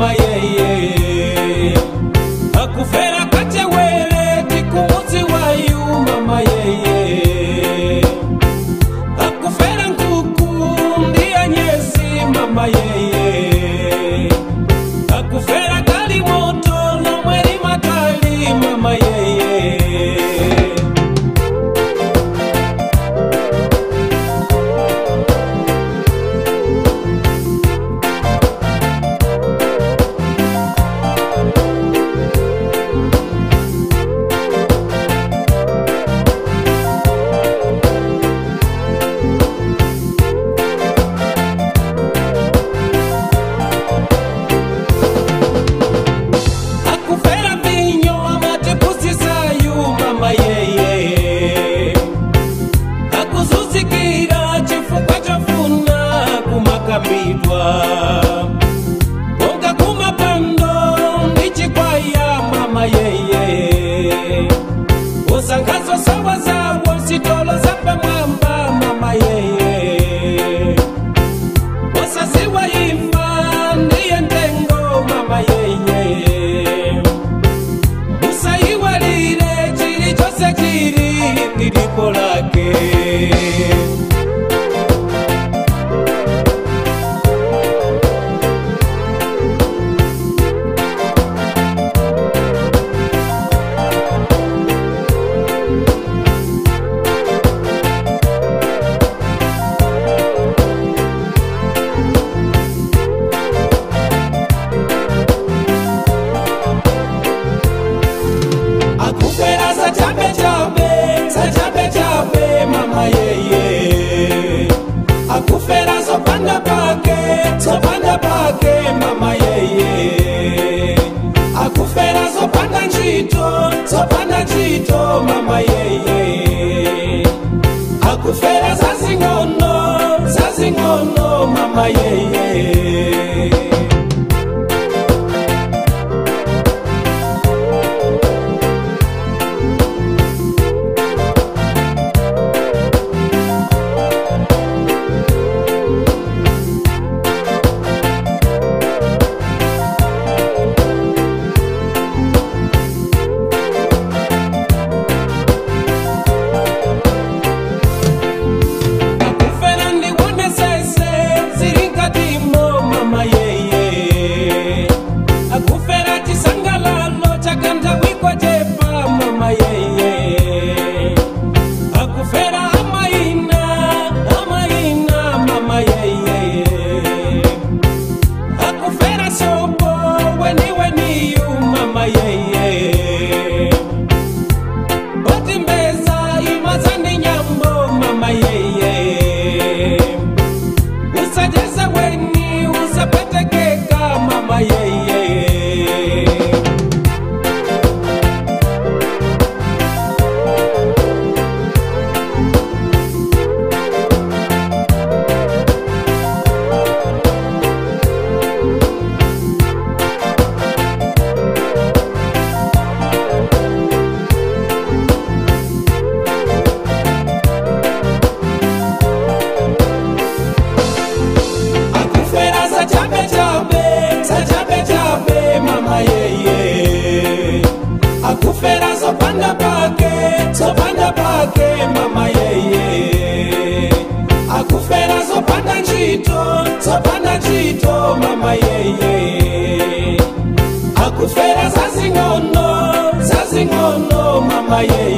mama yeye. Akufera kachewele tikumuzi wayu mama yeye. Akufera nkuku ndiya nyesi mama yeye. Akufera kali moto lomweri makali mama yeye. Bonga kumapando ndichikwaya mama yeye. Usangazo sawa zawo sitolo zapa mwamba mama yeye. Usasiwa imba ndiye ndengo mama yeye. Usaiwalile chili chose chili ndilipo lake. Mama yeye. Akufera zopanda pake mama yeye. Akufera zopanda ntchito mama yeye. Akufera zazing'ono mama yeye. Mama yeye. Akufera zopanda pake mama yeye. Akufera zopanda ntchito mama yeye. Akufera zazing'ono mama yeye.